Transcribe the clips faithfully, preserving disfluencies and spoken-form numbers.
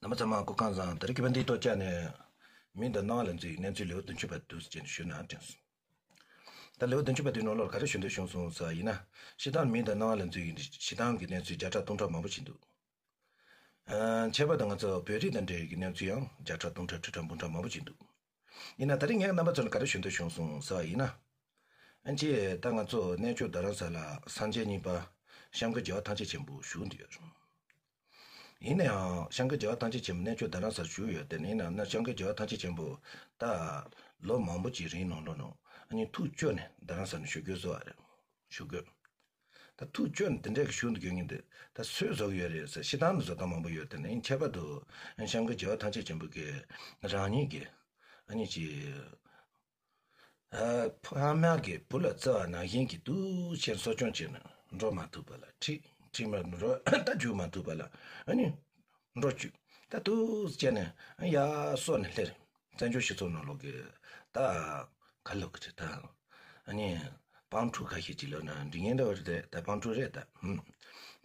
རྣམ་པ་ཚང་མ་སྐུ་ཁམས་བཟང་། དེ་རིང་གི་བན་དེའི་ཐོག་བཅར་ནས་མིང་དང་རྣ་བ་ལ་འཛུལ་བའི་གནས་ཚུལ་ལེའུ་བདུན་ཅུ་པ་འདུག་ཟེར་ནས་ཞུས་ན་དྲན་སོང་། ད་ལེའུ་བདུན་ཅུ་པ་དེའི་ནང་ལོགས་ག་རེ་ཞུ་འདོད་བྱུང་སོང་ཟེར་བ་ཡིན་ན། སྤྱིར་བཏང་མིང་དང་རྣ་བ་ལ་འཛུལ་བའི་སྤྱིར་བཏང་གི་གནས་ཚུལ་བརྒྱ་ཕྲག་སྟོང་ཕྲག་མང་པོ་ཞིག་འདུག་ཨ། ཁྱད་པར་དུ་ང་ཚོ་བོད་རིགས་དང་འབྲེལ་བའི་གནས་ཚུལ་ཡང་བརྒྱ་ཕྲག་སྟོང་ཕྲག་ཁྲི་ཕྲག་འབུམ་ཕྲག་མང་པོ་ཞིག་འདུག་ཡིན་ན་ད་རེས་ངས་རྣམ་པ་ཚོ་ལ་ག་རེ་ཞུ་འདོད་བྱུང་སོང་ཟེར་བ་ཡིན་ན། ཨ་ནི་ད་ང་ཚོ་གནས་མཆོག་རྡ་རམ་ས་ལ་སངས་རྒྱས་གཉིས་པ་སྐྱབས་མགོན་རྒྱལ་བ་ཐམས་ཅད་མཁྱེན་པ་བཞུགས་བསྡད་ཡོད་རེད། ཡིན་ན་ཡང་སྐྱབས་མགོན་རྒྱལ་བ་ཐམས་ཅད་མཁྱེན་པ་གནས་མཆོག་རྡ་རམ་ས་ལ་བཞུགས་ཡོད་དེ། ཡིན་ན་ན་སྐྱབས་མགོན་རྒྱལ་བ་ཐམས་ཅད་མཁྱེན་པ་ད་ལོ་མང་པོ་ཅིག་རིང་ནང་ལོགས་ནང་ཨ་ནི་ཐུགས་སྐྱོ་ནས་རྡ་རམ་ས་ལ་བཞུགས་དགོས་བཟོ་བ་རེད། བཞུགས་དགོས། ད་ཐུགས་སྐྱོ་ནས་དེ་འདྲ་གི་བཞུགས་འདུག་ཡོད་ངེས་འདུག་ད་སུས་བཟོ་གི་ཡོད་རེད་ཟེར། སྤྱིར་བཏང་ནས་བཟོ་སྟངས་མང་པོ་ཡོད་དེ། ནས་ཁྱད་པར་དུ་སྐྱབས་མགོན་རྒྱལ་བ་ཐམས་ཅད་མཁྱེན་པ་གིས་རང་ཉིད་ཀྱི་ཨ་ནི་ཅི། ཨ། ཕ་མ་གིས་བུ་ལ་བརྩེ་བ་ནང་བཞིན་གྱི་འདུག་སེ་གསོ་སྐྱོང་བྱས་ནས་འགྲོ་མ་ཐུབ་པ་ལ་ཁྲིད། ཁྲིད་མ་འགྲོ་ད་རྒྱུག་མ་ཐུབ་པ་ལ་ཨ་ནི་འགྲོ་བཅུག་ད་འདུག་སེ་བྱས་ནས་ཡར་གསོ་ནས་སླེབས། བཙན་བྱོལ་སྤྱི་ཚོགས་ནང་ལོགས་ཀྱི་ད་ག་ལབ་དགོས་རེད་ད། ཨ་ནི་སྤང་ཕྲུག་ཁ་ཤས་ཅིག་ལབ་ན་འགྲིག་ངེས་འདྲ་བ་རེད། ད་སྤང་ཕྲུག་རེད་ད། ཧུམ།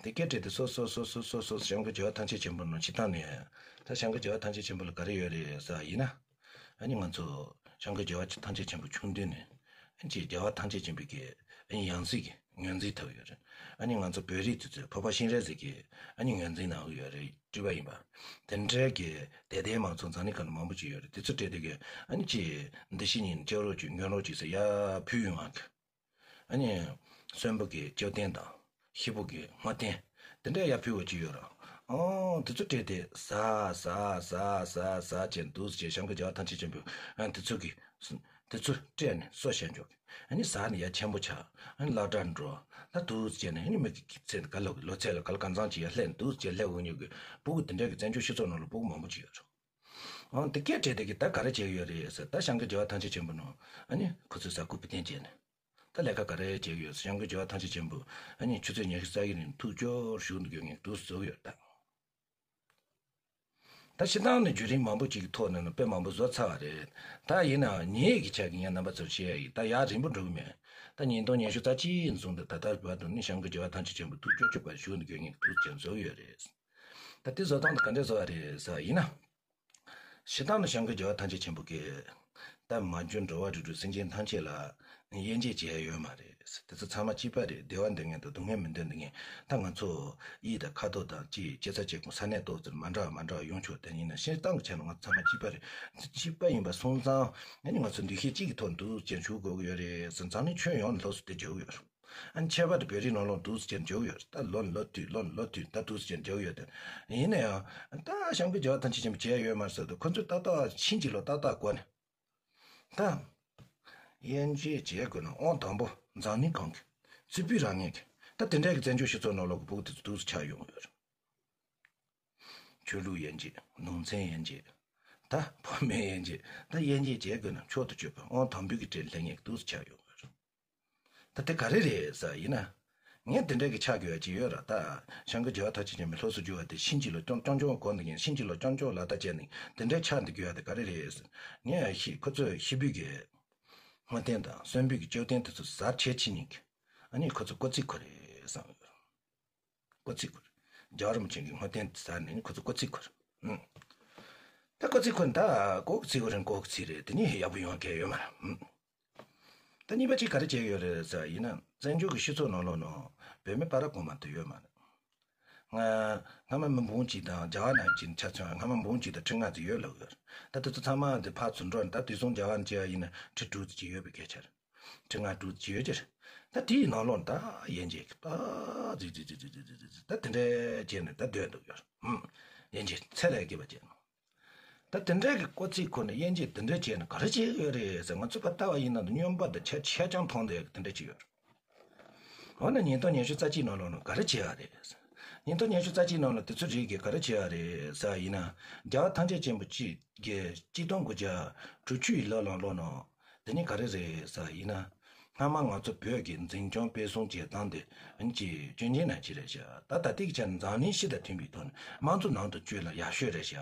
དེ་སྐད་བྲིས་ཏེ་སོ་སོ་སོ་སོ་སོ་སོ་སྐྱབས་མགོན་རྒྱལ་བ་ཐམས་ཅད་མཁྱེན་པ་ནང་ཕྱི་ཐང་ནས་ད་སྐྱབས་མགོན་རྒྱལ་བ་ཐམས་ཅད་མཁྱེན་པ་ལ་ག་རེ་ཡོད་རེད་ཟེར་བ་ཡིན་ན། ཨ་ནི་ང་ཚོ་སྐྱབས་མགོན་རྒྱལ་བ་ཐམས་ཅད་མཁྱེན་པ་ཆུང་དུས་ནས་ཨ་ནི་རྒྱལ་བ་ཐམས་ཅད་མཁྱེན་པའི་གི་ཨ་ནི་ཡང་སྲིད་ཀྱི་ངོས་འཛིན་ཐོབ་ཡོད་རེད། ཨ་ནི་ང་ཚོ་བོད་རིགས་དེ་ཚོས་འཕགས་པ་སྤྱན་རས་གཟིགས་ཀྱི་ཨ་ནི་ངོས་འཛིན་གནང་གི་ཡོད་རེད། སྤྲུལ་པ་ཡིན་པ། དེ་འདྲའི་གི་དད་ལྡན་མང་ཚོགས་འཛམ་གླིང་སྒང་ལ་མང་པོ་ཅིག་ཡོད་རེད། དེ་ཚོ་སྤྲད་དེ་གི་ཨ་ནི་ཅི་འདི་ཕྱི་གཉིས་སྐྱབས་རོགས་ཅིག་ཉོན་རོགས་ཅིག་ཟེར་ཡར་ཕུལ་ཡོང་བ་གི། ཨ་ནི་གསོན་པོ་གི་ལྕགས་རྟེན་དང་ཤི་བོ་གི་སྔོ་རྟེན་དེ་འདྲ་ཡར་ཕུལ་བ་ཅིག་ཡོད་ར། ཨོ་དེ་ཚོ་སྤྲད་དེ་ཟ་ཟ་ཟ་ཟ་ཟ་བྱས་འདུག་ཅེས་སྐྱབས་མགོན་རྒྱལ་བ་ཐམས་ཅད་མཁྱེན་པས་ཨ་དེ་ཚོ་གི་དེ་ཚོ་སྤྲད་ནས་གསོ་བྱས་འཇོག་གི། ཨ་ནི་ཟ་ནས་ཡར་ཆེན་པོ་ཆགས། ཨ་ནི་སློབ་གྲྭར་འགྲོ། ད་འདུག་ཅེས་ནས་ཨ་ནི་མི་གི་ཚེ་ག་ལོ་གི་ལོ་ཚད་ལ་ག་ལ་གང་འཚམ་ཅིག་ཡར་སླེབས་འདུག་ཅེས་སླེབས་འོང་མྱོང་གི་སྤུ་གུ་དེ་འདྲ་གི་བཙན་བྱོལ་སྤྱི་ཚོགས་ནང་ལ་སྤུ་གུ་མང་པོ་ཅིག་ཡོད་རེད། ཨང་དེ་སྐད་བྲིས་དེ་གི་ད་ག་རེ་བྱེད་ཀྱི་ཡོད་རེད་ཟེར། ད་སྐྱབས་མགོན་རྒྱལ་བ་ཐམས་ཅད་མཁྱེན་པ་ནང་ཨ་ནི་ཁོ་ཚོས་ཟ་ཁུ་བུ་བསྟན་བྱས་ནས་ད་ལས་ཀ་ག་རེ་བྱེད་ཀྱི་ཡོད་ཟེར། སྐྱབས་མགོན་རྒྱལ་བ་ཐམས་ཅད་མཁྱེན་པ་ཨ་ནི་ཆུ་ཚོད་ཉི་ཤུ་རྩ་བཞི་རིང་ཐུགས་སྐྱོ་བཞུགས་འདུག་ཡོད་ངེས་འདུག་བཟོ་གི་ཡོད་ད། ད་སྤྱིར་བཏང་ནས་བརྒྱུད་རིམ་མང་པོ་ཅིག་གི་ཐོག་ནས་ནི་དཔེ་མང་པོ་བཟོ་ཚར་བ་རེད། ད་ཡིན་ནའང་ངེད་ཀྱི་ཆ་གི་ངས་རྣམ་པ་ཚོར་བཤད་ཡ་ཡིན། ད་ཡར་རིང་པོ་འགྲོ་གི་མེད། ད་ཉིས་སྟོང་ཉི་ཤུ་རྩ་གཅིག་ནས་བཟུང་སྟེ་ད་ལྟ་བར་དུ་ནི་སྐྱབས་མགོན་རྒྱལ་བ་ཐམས་ཅད་མཁྱེན་པ་ཐུགས་སྐྱོ་སྐྱོ་བར་བཞུགས་འདུག་ཡོད་ངེས་འདུག་ཅེས་བཟོ་གི་ཡོད་རེད། ད་དེ་བཟོ་སྟངས་དེ་ག་འདྲས་བཟོ་བ་རེད་ཟེར་བ་ཡིན་ན། སྤྱིར་བཏང་ནས་སྐྱབས་མགོན་རྒྱལ་བ་ཐམས་ཅད་མཁྱེན་པ་གིས་ད་མ་གྱུར་འགྲོ་བ་རིགས་དྲུག་སེམས་ཅན་ཐམས་ཅད་ལ་དབྱེ་འབྱེད་བྱས་ཡོད་མ་རེད། དེ་ཚོ་ཚང་མ་གཅིག་པ་རེད། བདེ་བ་འདོད་མཁན་དང་སྡུག་བསྔལ་མི་འདོད་འདོད་མཁན། ད་ང་ཚོ་གཡས་དང་ཁ་དོག་དང་ཅི་སྐྱེ་ས་སྐྱེ་ཁུངས་ས་གནས་ཏོག་ཙམ་མ་འདྲ་བ་མ་འདྲ་བ་ཡོང་ཆོག་དེ་ཡིན་ན་སྤྱིར་བཏང་གི་ཆ་ནས་ང་ཚོ་ཚང་མ་གཅིག་པ་རེད། གཅིག་པ་ཡིན་པ་སོང་ཙང་ཨ་ནི་ང་ཚོ་འདུ་ཤེས་གཅིག་གི་ཐོག་འདུག་ཅེས་ཞུ་དགོས་ཀྱི་ཡོད་རེད་ཟེར། འཛམ་གླིང་ཁྱོན་ཡོངས་ནས་ལོགས་སུ་དེ་བརྗོད་ཀྱི་ཡོད་རེད། ཨ་ནི་ཁྱད་པར་དུ་བོད་རིགས་ནང་ལོགས་འདུག་ཅེས་བརྗོད་ཀྱི་ཡོད་རེད། ད་ལོ་ནས་ལོ་དུས་ལོ་ནས་ལོ་དུས་ད་འདུག་ཅེས་བརྗོད་ཀྱི་ཡོད་དེ། ཡིན་ན་ཡང་ད་སྐྱབས་མགོན་རྒྱལ་བ་ཐམས་ཅད་མཁྱེན་པ་བྱས་ཡོད་མ་རེད་ཟེར་དུས་ཁོ་ཚོས་ཏག་ཏག་ཕྱིན་ཅི་ལོག་ཏག་ཏག་གོ་ནས། ད་དབྱེ་འབྱེད་བྱེད་དགོས་ན་ཨང་དང་པོ་འཛམ་གླིང་གང་གི་རྩིས་སྤུས་རག་ངེས་ཀྱི་ད་དེ་འདྲའི་གི་བཙན་བྱོལ་སྤྱི་ཚོགས་ནང་ལོགས་ཀྱི་ཕྲུ་གུ་དེ་ཚོ་འདུག་སེ་ཆགས་ཡོང་གི་ཡོད་རེད། ཆོས་ལུགས་དབྱེ་འབྱེད། ནང་ཚན་དབྱེ་འབྱེད། ད་ཕོ་མོའི་དབྱེ་འབྱེད། ད་དབྱེ་འབྱེད་བྱེད་དགོས་ན་མཆོག་ཏུ་གྱུར་པ་ཨང་དང་པོའི་གི་གྲས་སླེབས་ངེས་ཀྱི་འདུག་སེ་ཆགས་ཡོང་གི་ཡོད་རེད། ད་དེ་ག་རེ་རེད་ཟེར་ཡིན་ན། ངས་དེ་འདྲ་གི་ཆགས་དགོས་ཡ་ཅིག་ཡོད་ར། ད་སྐྱབས་མགོན་རྒྱལ་བ་ཐམས་ཅད་མཁྱེན་པའི་ལྷུག་སུ་གྱུར་བ་དེ་ཕྱིན་ཅི་ལོག་རྐྱང་རྐྱང་གོ་འདུག་ཡིན། ཕྱིན་ཅི་ལོག་རྐྱང་རྐྱང་ལག་བརྡ་བྱས་ནས་དེ་འདྲའི་ཆགས་འདུག་དགོས་ཡ་དེ་ག་རེ་རེད་ཟེར། ངས་ཤི་ཁོ་ཚོས་ཤི་བོའི་གི་སྔོ་རྟེན་དང་གསོན་པོའི་གི་ལྕགས་རྟེན་དེ་ཚོ་ཟ་བྱེད་ཕྱིན་ནས་ཨ་ནི་ཁོ་ཚོ་སྐུ་ཚེ་འཁོར་རེད་བསམ་ཡོད། སྐུ་ཚེ་འཁོར། རྒྱལ་བ་རིན་པོ་ཆེ་གི་སྔོ་རྟེན་དེ་ཟ་ནས་ཁོ་ཚོ་སྐུ་ཚེ་འཁོར། ཨང་། ད་སྐུ་ཚེ་འཁོར་ད་ཀོ་གི་ཚེ་འཁོར་རིང་ཀོ་གི་ཚེ་རེད། དེ་ནི་ཡག་པོ་ཡོང་གི་ཡོད་མ་རེད། ཨང་། ད་གཉིས་པ་གཅིག་ག་རེ་བྱེད་ཀྱི་ཡོད་རེད་ཟེར་ཡིན་ན་བཙན་བྱོལ་གྱི་སྤྱི་ཚོགས་ནང་ལོགས་ནང་བོད་མི་པ་ར་གོང་མ་དེ་ཡོད་མ་རེད། ང་སྔ་མ་མི་འབུམ་གཅིག་དང་རྒྱ་གར་ནང་གཅིག་ཆ་མཚོན་སྔ་མ་འབུམ་གཅིག་དང་ཁྲི་ལྔ་ཙམ་ཡོད་ལབ་ཡོད། ད་དེ་ཚོ་ཚང་མ་དེ་ཕར་ཚུར་འགྲོ་ནས་ད་དུས་སང་རྒྱ་གར་ནང་བྱས་པ་ཡིན་ན་ཁྲི་དྲུག་ཙམ་ཅིག་ཡོད་པའི་སྐད་ཆ་རེད། ཁྲི་ལྔ་དྲུག་ཙམ་ཅིག་ཡོད་ཀྱི་རེད། ད་དེའི་ནང་ལོགས་ད་དབྱེ་འབྱེད་ཀྱི་ད་ཙི་ཙི་ཙི་ཙི་ཙི་ཙི་ཙི་ཙི་ད་དེ་འདྲའི་བྱས་ནས་ད་སྡོད་འདུག་ཡོད་རེད། ཨུམ། དབྱེ་འབྱེད་ཚད་ལས་བརྒལ་བ་བྱས་ནས། ད་དེ་འདྲའི་གི་སྐུ་ཚེ་འཁོར་ནས་དབྱེ་འབྱེད་དེ་འདྲ་བྱས་ནས་ག་རེ་བྱེད་ཀྱི་ཡོད་རེད་ཟེར། ང་ཚོ་ཕར་ལྟ་བ་ཡིན་ན་ད་སྨྱོན་པ་དང་ཆ་ཆ་རྐྱང་མཐོང་བསྡད་ཡོད་གི་དེ་འདྲ་ཅིག་ཡོད་རེད། འོ་ན་ཉིས་སྟོང་ཉི་ཤུ་རྩ་གཅིག་ནང་ལོགས་ནང་ག་རེ་བྱེད་ཡ་རེད། ཉིས་སྟོང་ཉི་ཤུ་རྩ་གཅིག་ནང་ལ་དེ་ཚོ་རིགས་ཀྱིས་ག་རེ་བྱེད་ཡ་རེད་ཟེར་ཡིན་ན། རྒྱལ་བ་ཐམས་ཅད་མཁྱེན་པ་གཅིག་གི་གཅིག་སྟོང་དགུ་བརྒྱ་དྲུག་ཅུ་ཡི་ལོ་ལ་ལོ་ནང་དེ་ནི་ག་རེ་རེད་ཟེར་ཡིན་ན། སྔ་མ་ང་ཚོ་བོད་ཀྱི་འཛིན་སྐྱོང་སྤེལ་གསུམ་བྱེད་སྟངས་དེ་ཨ་ནི་ཅིག་སྐྱོན་ཅན་ནང་ཅིག་རེད་ཤག་ད་ད་ལྟའི་ཆ་ནས་འཛམ་གླིང་སྤྱི་དང་མཐུན་པའི་ཐོག་ནས་དམངས་གཙོ་ནང་དུ་བསྐྱོད་ལ་ཡག་ཤོས་རེད་ཤག་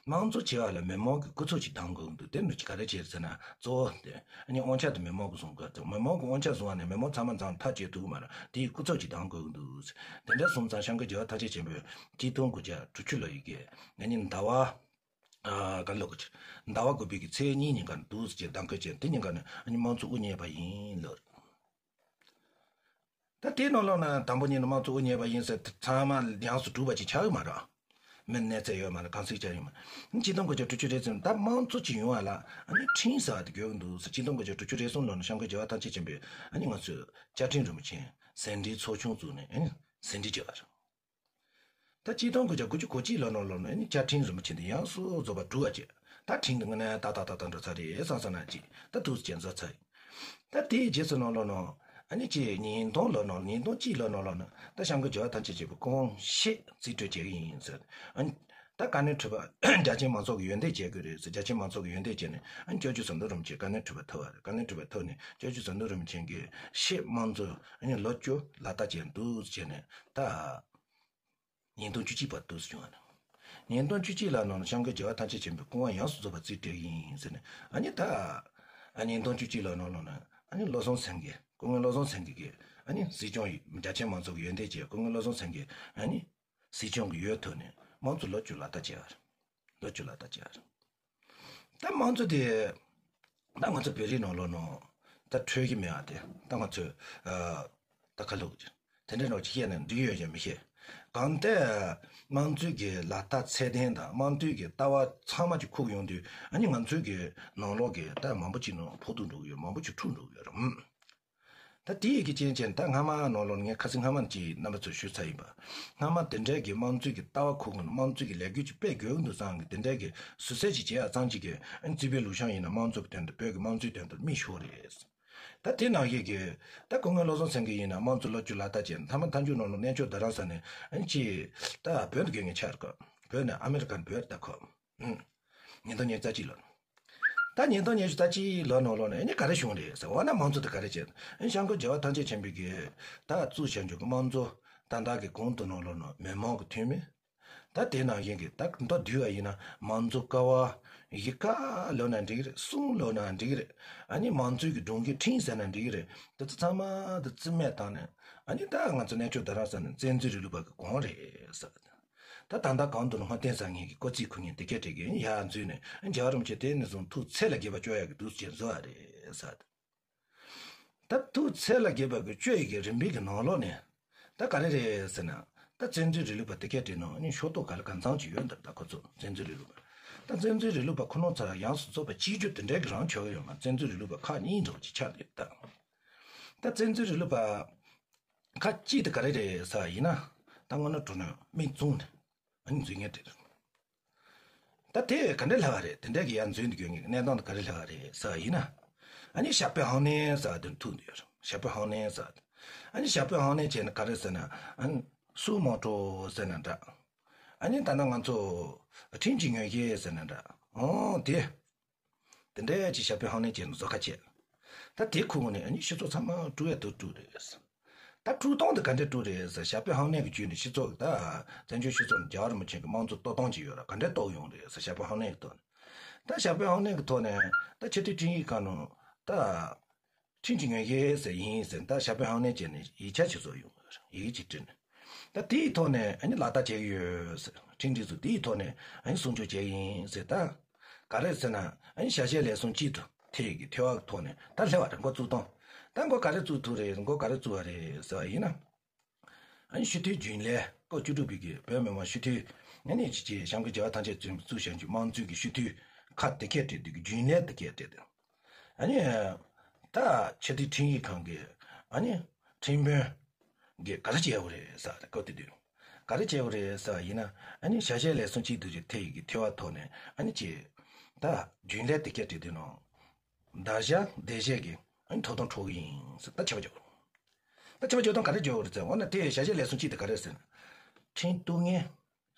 དམངས་གཙོ་བྱེད་པ་ལ་མི་མང་གི་སྐུ་ཚབ་ཅིག་བདམས་དགོས་ཀྱི་འདུག་དེ་ནི་ག་རེ་བྱེད་ཟེར་ན། གཙོ་བོ་དེ་ཨ་ནི་དབང་ཆ་དེ་མི་མང་གིས་བཟུང་དགོས། མི་མང་གིས་དབང་ཆ་བཟུང་བ་ནས་མི་མང་ཚང་མ་འཛོམས་ཐག་གཅོད་ཐུབ་ཀྱི་མ་རེད། དེའི་སྐུ་ཚབ་ཅིག་བདམས་དགོས་ཀྱི་འདུག་དེ་འདྲ་སོང་ཙང་༸གོང་ས་༸སྐྱབས་མགོན་ཆེན་པོས་ཆིག་སྟོང་དགུ་བརྒྱ་དྲུག་ཅུ་ལོ་ཡི་གེ་ཨ་ནི་ཟླ་བ། ཨ་ག་ལོ་གི་ཟླ་བ་དགུ་པའི་གི་ཚེས་གཉིས་ཉིན་ཀ་ནས་འདུག་ཟེར་གདམ་ག་བྱས། དེ་ཉིན་ཀ་ནས་ཨ་ནི་དམངས་གཙོ་དབུ་བརྙེས་པ་ཡིན་ལོ། ད་དེའི་ནང་ལོགས་ན་དང་པོ་ཉིད་ནས་དམངས་གཙོ་དབུ་བརྙེས་པ་ཡིན་ཟེར་ཚང་མ་ཡོངས་སུ་གྲུབ་པ་ཅིག་ཆགས་ཡོད་མ་རེད། མིན་གནས་ཚད་ཡོད་མ་རེད། གང་ཟིག་ཆགས་ཡོད་མ་རེད། ཆིག་སྟོང་དགུ་བརྒྱ་དྲུག་ཅུ་རེ་གསུམ་ད་དམངས་གཙོ་ཅིག་ཡོང་བ་ལ་ཨ་ནི་ཁྲིམས་ཟེར་བ་དེ་དགོས་ཀྱི་འདུག་ཟེར། ཆིག་སྟོང་དགུ་བརྒྱ་དྲུག་ཅུ་རེ་གསུམ་ལོ་ན་༸གོང་ས་༸སྐྱབས་མགོན་ཆེན་པོས་ཨ་ནི་ང་ཚོས་བཅའ་ཁྲིམས་རིན་པོ་ཆེ་ཟིན་བྲིས་ཚོགས་ཆུང་བཙུགས་ནས་ཨ་ནི་ཟིན་བྲིས་བྱས་པ་རེད། ད་ཆིག་སྟོང་དགུ་བརྒྱ་དགུ་བཅུ་གོ་གཅིག་ལོ་ནང་ལོགས་ནས་ནི་བཅའ་ཁྲིམས་རིན་པོ་ཆེ་འདི་ཡོངས་སུ་རྫོགས་པ་གྲུབ་པ་བྱས། ད་ཁྲིམས་འདི་དངོས་གནས་ཏག་ཏག་ཏག་ཏག་འགྲོ་ཚར་རེད་བསམ་བསམ་ན་ཅིག་ད་འདུག་སེ་བྱས་རྫོགས་ཚར་ཡིན། ད་དེའི་རྗེས་སུ་ནང་ལོགས་ནང་ཨ་ནི་ཅིག་ཉིས་སྟོང་ལོ་ནང་ཉིས་སྟོང་གཅིག་ལོ་ནང་ལོགས་ནས་ད་༸གོང་ས་༸སྐྱབས་མགོན་ཆེན་པོས་ཀོང་ཤེས་རྩིས་སྤྲོད་བྱེད་ཀྱི་ཡིན་ཟེར། ཨ་ནི་ད་བཀའ་བློན་ཁྲི་པ་རྒྱ་ཆེའི་མང་ཚོགས་ཀྱིས་འོས་འདེམས་བྱེད་དགོས་རེད་ཟེར། རྒྱ་ཆེའི་མང་ཚོགས་ཀྱིས་འོས་འདེམས་བྱས་ནས་ཨ་ནི་སྐྱབས་རྗེ་ཟམ་གདོང་རིན་པོ་ཆེ་བཀའ་བློན་ཁྲི་པ་ཐོབ་པ་རེད། བཀའ་བློན་ཁྲི་པ་ཐོབ་ནས་སྐྱབས་རྗེ་ཟམ་གདོང་རིན་པོ་ཆེ་གིས་ཤེས་དམངས་གཙོ་ཨ་ནི་ལོ་བཅུ་ལག་བསྟར་བྱས་འདུག་བྱས་ནས་ད། ཉིས་སྟོང་བཅུ་གཅིག་བར་དུ་བྱུང་བ་ནི། ཉིས་སྟོང་བཅུ་གཅིག་ལོ་ནང་ལ་༸གོང་ས་༸སྐྱབས་མགོན་ཆེན་པོས་སྐུ་དབང་ཡོངས་སུ་རྫོགས་པ་རྩིས་སྤྲད་ཡིན་ཟེར་ནས་ཨ་ནི་ད། ཨ་ཉིས་སྟོང་བཅུ་གཅིག་ལོ་ནང་ལོགས་ནས་ཨ་ནི་བློ་བཟང་སེང་གེ་སྐུ་ངོ་བློ་བཟང་སེང་གེ་གིས་ཨ་ནི་སྲིད་སྐྱོང་ཡི་རྒྱ་ཆེའི་མང་ཚོགས་ཀྱིས་འོས་འདེམས་བྱས། སྐུ་ངོ་བློ་བཟང་སེང་གེས་ཨ་ནི་སྲིད་སྐྱོང་གི་འོས་ཐོབ་ནས་དམངས་གཙོ་ལོ་བཅུ་ལག་བསྟར་བྱས་པ་རེད། ལོ་བཅུ་ལག་བསྟར་བྱས་པ་རེད། ད་དམངས་གཙོ་དེ་ད་ང་ཚོ་བོད་རིགས་ནང་ལོགས་ནང་ད་འཕྲོད་ཀྱི་མེད་པ་དེ་ད་ང་ཚོས་ཨ་ད་ཁ་ལུག་ཅིག་དེ་འདྲའི་ནང་ཅིག་བཤད་ན་འགྲིག་ཡོད་ཀྱང་མི་ཤེས། གང་ལྟར་དམངས་གཙོའི་གི་ལག་བསྟར་ཚད་ལྡན་དང་དམངས་གཙོའི་གི་ལྟ་བ་ཚང་མ་ཅིག་ཁུག་ཡོང་དུས་ཨ་ནི་ང་ཚོའི་གི་ནང་ལོགས་གི་ད་མང་པོ་ཅིག་ནང་ཕོག་ཐུག་འགྲོ་གི་ཡོད། མང་པོ་ཅིག་འཁྲུག་འགྲོ་གི་ཡོད་རེད། ད་དེའི་གི་རྐྱེན་བྱས་ནས་ད་སྔ་མ་ནང་ལོགས་ངས་ཁ་སང་སྔ་མ་ཅིག་རྣམ་པ་ཚོར་ཞུས་ཚར་ཡིན་པ། སྔ་མ་དེ་འདྲའི་གི་དམངས་གཙོའི་གི་ལྟ་བ་ཁུག་དགོས་ན་དམངས་གཙོའི་གི་ལས་འགུལ་ཅིག་སྤེལ་དགོས་ཀྱི་འདུག་བསམ་གི་དེ་འདྲའི་གི་ཟུར་ཟ་ཅིག་བྱས་ཡ་ཙམ་ཅིག་གིས་ཨ་ནི་རྩིས་པའི་ལུགས་བྱུང་ཡིན་ན་དམངས་གཙོ་གི་དོན་དུ་བོད་ཀྱི་དམངས་གཙོའི་དོན་དུ་མི་ཤོར་རེད། ད་དེ་ནང་བཞིན་གི་ད་སྐུ་ངོ་བློ་བཟང་སེང་གེ་ཡིན་ན་དམངས་གཙོ་ལོ་བཅུ་ལག་བསྟར་བྱས་ནས་མཐའ་མ་མཐའ་མཇུག་ནང་ལ་གནས་མཆོག་རྡ་རམ་ས་ནས་ཨ་ནི་ཅིག་ད་བོད་དུ་དགོས་ངེས་ཆགས་རེད་ཀ་བོད་ནས་ཨ་མི་རི་ཀར་བོད་ད་ཁོ། ཨུམ། ཉིས་སྟོང་ཉི་ཤུ་རྩ་གཅིག་ལོ། ད་ཉིས་སྟོང་ཉི་ཤུ་རྩ་གཅིག་ལོ་ནང་ལོགས་ནས་ཨ་ནི་ག་རེ་བྱུང་རེད་ཟེར་བ་ན་དམངས་གཙོ་དེ་ག་རེ་བྱས། ཨ་ནི་༸གོང་ས་༸སྐྱབས་མགོན་ཆེན་པོ་གིས་ད་བཙུགས་བཞག་རྒྱུ་གི་དམངས་གཙོ་ད་ལྟ་གི་གོང་དུ་ནང་ལོགས་ནས་མི་མང་གི་འཐུས་མི། ད་དེ་ནང་བཞིན་གི་ད་མདོར་བསྡུས་པ་ཡིན་ན་མང་གཙོ་ཀ་བ་བཞི་ཀ་ལབ་ན་འགྲིག་གི་རེད། གསུམ་ལབ་ན་འགྲིག་གི་རེད། ཨ་ནི་དམངས་གཙོའི་གི་སྒྲོམ་གཞི་ཁྲིམས་ཟེར་ན་འགྲིག་གི་རེད། དེ་ཚོ་ཚང་མ་དེ་རྩིས་མེད་བཏང་ནས་ཨ་ནི་ད་ང་ཚོ་གནས་མཆོག་རྡ་རམ་ས་ནས་བཙན་འཛུལ་རིང་ལུགས་པ་གི་གོང་རེད་ཟེར། ད་ད་ལྟ་གང་འདུག་ན་ཧོན་ཏེན་ཟེར་མཁན་གྱི་སྐུ་ཚེ་ཁུ་ངན་དེ་སྐད་བྲིས་གི་ཡར་འཛུལ་ནས་རྒྱལ་བ་རིན་པོ་ཆེ་དེ་ནས་བཟུང་ཐུགས་ཚད་ལས་བརྒལ་བ་སྐྱོ་ཡག་གི་འདུག་ཅེས་བཟོ་བ་རེད་ཟེར། ད་ཐུགས་ཚད་ལས་བརྒལ་བ་གི་སྐྱོ་ཡག་གི་རིམ་པའི་གི་ནང་ལོགས་ནས་ད་ག་རེ་རེད་ཟེར་ན། ད་བཙན་འཛུལ་རིང་ལུགས་པ་དེ་སྐད་བྲིས་ནང་ནི་ཤོག་ཐོག་ག་ལ་གང་འཚམ་ཅིག་ཡོད་འདུག་ད་ཁོ་ཚོ་བཙན་འཛུལ་རིང་ལུགས་པ། ད་བཙན་འཛུལ་རིང་ལུགས་པ་ཁོ་ནོ་ཚ་ཡོངས་སུ་རྫོགས་པ་གཅིག་གྱུར་དེ་འདྲའི་གི་རང་ཆོག་གི་ཡོད་མ། བཙན་འཛུལ་རིང་ལུགས་པ་ཁག་གཉིས་འདྲ་བོ་ཅིག་ཆགས་འདུག་ད་ད་བཙན་འཛུལ་རིང་ལུགས་པ། ཁག་གཅིག་དེ་ག་རེ་རེད་ཟེར་བ་ཡིན་ན། ད་སྔོན་ན་འགྲོ་ནས་མིག་བཙུམས་ནས་ཨ་ནི་འཛུལ་མཁན་དེ་རེད། ད་དེ་ག་འདྲ་ལབ་པ་རེད། དེ་འདྲ་གི་ཡར་འཛུལ་འདུག་ཡོད་ངེས་གནས་སྟངས་དེ་ག་རེ་ལབ་པ་རེད་ཟེར་བ་ཡིན་ན། ཨ་ནི་ཞབས་པད་ཕངས་ནས་ཟེར་བ་དེ་ཐུག་འདུག་ཡོད་རེད། ཞབས་པད་ཕངས་ནས་ཟེར་བ་དེ། ཨ་ནི་ཞབས་པད་ཕངས་ནས་བྱས་ན་ག་རེ་ཟེར་ན། ཨ་ནི་སུ་མང་སྤྲོ་ཟེར་ན་འདྲ། ཨ་ནི་ད་ནང་ང་ཚོ་ཁྲིམས་ཀྱི་ངོས་བཞེས་ཟེར་ན་འདྲ། ཨོ་དེ། དེ་འདྲའི་ཅིག་ཞབས་པད་ཕངས་ནས་བྱས་ནས་བཟོ་ཁ་བྱས། ད་དེ་ཁུག་ནས་ཨ་ནི་སྤྱི་ཚོགས་ཚང་མ་དཀྲུག་ཡ་དུ་དཀྲུག་རེད། ད་དཀྲུག་སྟངས་དེ་ག་འདྲ་དཀྲུག་རེད་ཟེར། ཞབས་པད་ཕངས་ནས་ཀྱི་བརྒྱུད་ནས་སྤྱི་ཚོགས་ཀྱི་ད་བཙན་བྱོལ་སྤྱི་ཚོགས་ནས་རྒྱལ་བ་རིན་པོ་ཆེ་གི་དམངས་གཙོ་གཏོར་སྟངས་ཅིག་ཡོད་ར། ག་འདྲ་གཏོར་ཡོང་རེད་ཟེར། ཞབས་པད་ཕངས་ནས་ཀྱི་ཐོག་ནས། ད་ཞབས་པད་ཕངས་ནས་ཀྱི་ཐོག་ནས་ད་ཆེས་མཐོའི་ཁྲིམས་ཡིག་ཁང་ནང་ད་ཁྲིམས་ཀྱི་ངོས་བཞེས་ཟེར་ཡིན་ཟེར། ད་ཞབས་པད་ཕངས་ནས་བྱས་ནས་ཡིག་ཆ་ཅིག་བཟོ་ཡོང་། ཡིག་ཆ་ཅིག་བྲིས་ནས། ད་དེའི་ཐོག་ནས་ཨ་ནི་ལག་བསྟར་བྱས་ཡོད་ཟེར། ཁྲིམས་སྒྲིག་འཛུགས་དེའི་ཐོག་ནས་ཨ་ནི་སྲུང་སྐྱོབ་བྱས་ཡིན་ཟེར། ད་ག་རེ་ཟེར་ན་ཨ་ནི་བྱ་བྱེད་ལས་གསུམ་གཅིག་ཏུ་ཐེ་གི་ཐེ་བ་གི་ཐོག་ནས་ད་སླེབས་པ་རེད། འགོ་བཙུགས་སྟངས། ད་འགོ་ག་རེ་བཙུགས་ཐུབ་རེད། འགོ་ག་རེ་བཙུགས་པ་རེད་ཟེར་བ་ཡིན་ན། ཨ་ནི་སྤྱི་འཐུས་རྒྱུན་ལས་སྐབས་བཅུ་དྲུག་པའི་གི་བོད་མི་མང་སྤྱི་འཐུས་ཨ་ནི་ཅིག་ཅིག་བྱམས་མགོན་རྒྱལ་བ་ཐམས་ཅད་བཙུན་བཙུགས་བཞག་རྒྱུ་དམངས་གཙོའི་གི་སྤྱི་འཐུས་ཁག་དེ་གས་བྲིས་དུས་ཀྱི་རྒྱུན་ལས་དེ་གས་བྲིས་དུས། ཨ་ནི་ད་ཆེས་མཐོའི་ཁྲིམས་ཡིག་ཁང་གི་ཨ་ནི་ཁྲིམས་དཔོན་གྱིས་ག་རེ་བྱས་པ་རེད་ཟེར་བ་དེ་སྐབས་དེ་དུས་ག་རེ་བྱས་པ་རེད་ཟེར་བ་ཡིན་ན། ཨ་ནི་བྱ་བྱེད་ལས་གསུམ་གཅིག་ཏུ་ཐེ་ཡི་གི་ཐེ་བ་ཐོག་ནས་ཨ་ནི་ཅིག་ད་རྒྱུན་ལས་དེ་གས་བྲིས་དུས་ནང་བདག་བཞག་བདེ་བཞག་གི་ཨ་ནི་ཐོབ་ཐང་འཕྲོག་གི་ཡིན་ཟེར། ད་ཆད་པ་གཅོད། ད་ཆད་པ་གཅོད་སྟངས་ག་རེ་བྱས་པ་རེད་ཟེར་བ་ན། དེ་བྱ་བྱེད་ལས་གསུམ་གཅིག་དེ་ག་རེ་ཟེར་ན། ཁྲིམས་གཏུག་མཁན་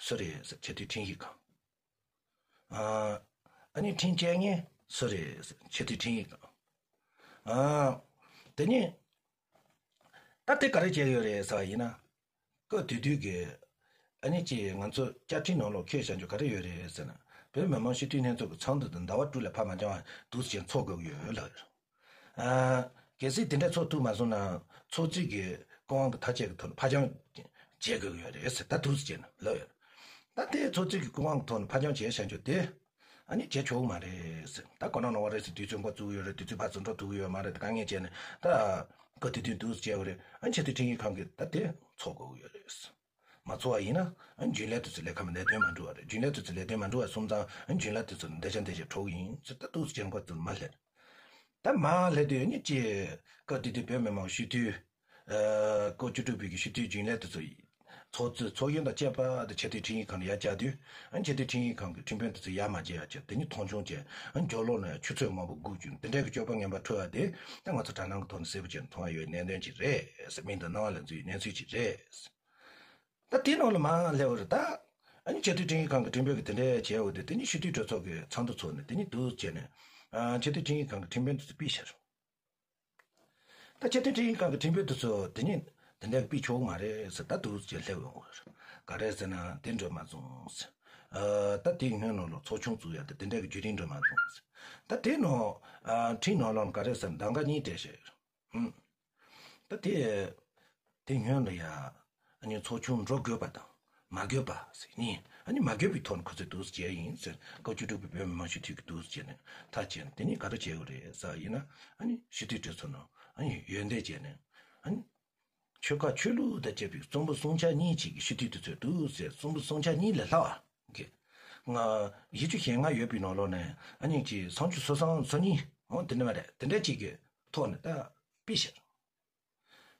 སུ་རེད་ཟེར། ཆེས་མཐོའི་ཁྲིམས་ཡིག་ཁང་། ཨ་ནི་ཁྲིམས་བཅད་མཁན་སུ་རེད་ཟེར། ཆེས་མཐོའི་ཁྲིམས་ཡིག་ཁང་། ཨ། དེ་ནས་ད་དེ་ག་རེ་བྱས་ཡོད་རེད་ཟེར་བ་ཡིན་ན། སྐབས་དེ་དུས་ཀྱི་ཨ་ནི་ཅིག་ང་ཚོ་བཅའ་ཁྲིམས་ནང་ལོགས་འཁྱེར་བཞག་རྒྱུ་ག་རེ་ཡོད་རེད་ཟེར་ན། བོད་མི་མང་སྤྱི་འཐུས་ལྷན་ཚོགས་ཀྱི་ཚོགས་འདུ་དེ་ཟླ་བ་དྲུག་ལས་ཕར་མ་འགྱངས་པ་འདུག་སེ་ཚོགས་དགོས་ཀྱི་ཡོད་ལབ་ཡོད། ཨ། གལ་སྲིད་དེ་འདྲ་ཚོགས་ཐུབ་མ་སོང་ན་ཚོགས་གཙོས་ཀྱི་སྐུ་དབང་གི་ཐག་བཅད་ཀྱི་ཐོག་ནས་ཕར་འགྱངས་བྱེད་དགོས་ཀྱི་ཡོད་རེད་ཟེར། ད་འདུག་སེ་བྱས་ནས་ལབ་ཡོད། ད་དེ་ཚོགས་གཙོས་ཀྱི་སྐུ་དབང་གི་ཐོག་ནས་ཕར་འགྱངས་བྱས་བཞག་རྒྱུ་དེ་ཨ་ནི་བྱེད་ཆོག་གི་མ་རེད་ཟེར། ད་གོ་ན་ནོར་བ་རེད་ཟེར། དུས་ཚོད་འགོར་བཅུག་གི་ཡོད་རེད། དུས་ཚོད་ཕར་ཚུར་འགྲོ་ཐུབ་ཀྱི་ཡོད་མ་རེད། དཀའ་ངལ་བྱས་ནས་ད་སྐབས་དེ་དུས་འདུག་སེ་བྱས་པ་རེད། ཨ་ནི་ཆེས་མཐོའི་ཁྲིམས་ཞིབ་ཁང་གིས་ད་དེ་ཚོགས་དགོས་ཀྱི་ཡོད་རེད་ཟེར། མ་ཚོགས་པ་ཡིན་ན་ཨ་ནི་རྒྱུན་ལས་དེ་ཚོ་ལས་ཀ་མ་ལས་དོན་མ་འགྲུབ་པ་རེད། རྒྱུན་ལས་དེ་ཚོ་ལས་དོན་མ་འགྲུབ་པ་སོང་ཙང་ཨ་ནི་རྒྱུན་ལས་དེ་ཚོ་འདི་བྱ་འདི་བྱ་འགྲོ་གི་ཡིན་ཟེར། ད་འདུག་སེ་བྱས་ནས་འགོ་བཙུགས་མ་སླེབས། ད་མ་སླེབས་དུས་ཨ་ནི་ཅིག་སྐབས་དེ་དུས་བོད་མི་མང་སྤྱི་འཐུས། ཨ། སྐབས་བཅུ་དྲུག་པའི་གི་སྤྱི་འཐུས་རྒྱུན་ལས་དེ་ཚོ་ཡིས། ཚོགས་གཙོས་ཚོགས་གཞོན་དང་བཅས་པ་དེ་ཆེས་མཐོའི་ཁྲིམས་ཞིབ་ཁང་ལ་ཡར་བཅར་དུས་ཨ་ནི་ཆེས་མཐོའི་ཁྲིམས་ཞིབ་ཁང་གི་ཁྲིམས་དཔོན་དེ་ཚོ་ཡར་མ་བཅར་ཡ་བྱས། དེ་ནི་མཐོང་ཆུང་བྱས། ཨ་ནི་རྒྱབ་ལོགས་ནས་ཆུ་ཚོད་མང་པོ་སྒུག་བྱུང་། དེ་འདྲའི་གི་སྤྱོད་པ་ངན་པ་འཁྲབ་པ་དེ་ད་ང་ཚོ་དྲ་སྣང་གི་ཐོག་ནས་གསལ་པོ་བྱས་ནས་མཐོང་ཡ་ཡོད་གནད་དོན་ཅིག་རེད་ཟེར། མིང་དང་རྣ་བ་ལ་འཛུལ་བའི་གནས་ཚུལ་ཅིག་རེད་ཟེར། ད་དེའི་ནང་ལ་མར་སླེབས་པ་རེད། ད་ཨ་ནི་ཆེས་མཐོའི་ཁྲིམས་ཞིབ་ཁང་གི་ཁྲིམས་དཔོན་གྱིས་དེ་འདྲའི་བྱས་པ་དེ་དེ་ནི་སྤྱི་འཐུས་གྲོས་ཚོགས་ཀྱི་ཚོགས་འདུ་ཚོགས་ནས་དེ་ནི་འདུག་སེ་བྱས་ནས། ཨ། ཆེས་མཐོའི་ཁྲིམས་ཞིབ་ཁང་གི་ཁྲིམས་དཔོན་དེ་ཚོ་ཕུད་བཞག་རེད། ད་ཆེས་མཐོའི་ཁྲིམས་ཞིབ་ཁང་གི་ཁྲིམས་དཔོན་དེ་ཚོ་དེ་ནི་དེ་འདྲ་ཕུད་ཆོག་གི་མ་རེད་ཟེར། ད་འདུག་སེ་བྱས་སླེབས་ཡོང་བ་རེད། ག་རེ་ཟེར་ན་དེ་འགྲོ་མ་སོང་ཟེར། ཨ། ད་དེའི་སྔོན་ནང་ལ་ཚོགས་ཆུང་བཙུགས་ཡ་དེ་དེ་འདྲ་གི་བརྒྱུད་རིམ་འགྲོ་མ་སོང་ཟེར། ད་དེ་ནང་ཨ་ཁྲིམས་ནང་ལོགས་ག་རེ་ཟེར་ན་གདམ་ག་གཉིས་སྤྲད་བཞག་ཡོད་རེད། ཨུམ། ད་དེ་དེ་སྔོན་ལ་ཡ་ཨ་ནི་ཚོགས་ཆུང་འགྲོ་དགོས་པ་དང་མ་དགོས་པ་ཟེར་ནི། ཨ་ནི་མ་དགོས་པའི་ཐོག་ནས་ཁོ་ཚོས་འདུག་སེ་བྱས་ཡིན་ཟེར། སྐབས་བཅུ་དྲུག་པའི་བོད་མི་མང་སྤྱི་འཐུས་ཀྱིས་འདུག་སེ་བྱས་ནས་ཐག་བཅད་ནས། དེ་ནི་ག་རེ་བྱས་ཡོད་རེད་ཟེར་ཡིན་ན། ཨ་ནི་སྤྱི་འཐུས་གྲོས་ཚོགས་ནང་ཨ་ནི་ཡོན་ཏན་བྱས་ནས། ཨ་ནི་ཆོལ་ཁ་ཆོས་ལུགས་དང་བཅས་པའི་གསུམ་པོ་གསུམ་ཆ་གཉིས་ཅིག་གི་སྤྱི་འཐུས་དེ་ཚོས་འདུག་སེ་གསུམ་པོ་གསུམ་ཆ་གཉིས་ལས་ལྷག་པ་གི་ང་བཞི་བཅུ་ཞེ་ལྔ་ཡོད་པའི་ནང་ལོགས་ནས་ཨ་ནི་ཅིག་སུམ་ཅུ་སོ་གསུམ་སོ་གཉིས། འོ་དེ་འདྲ་མ་རེད། དེ་འདྲ་ཅིག་གི་ཐོག་ནས་ད་ཕུད་བཞག་རེད།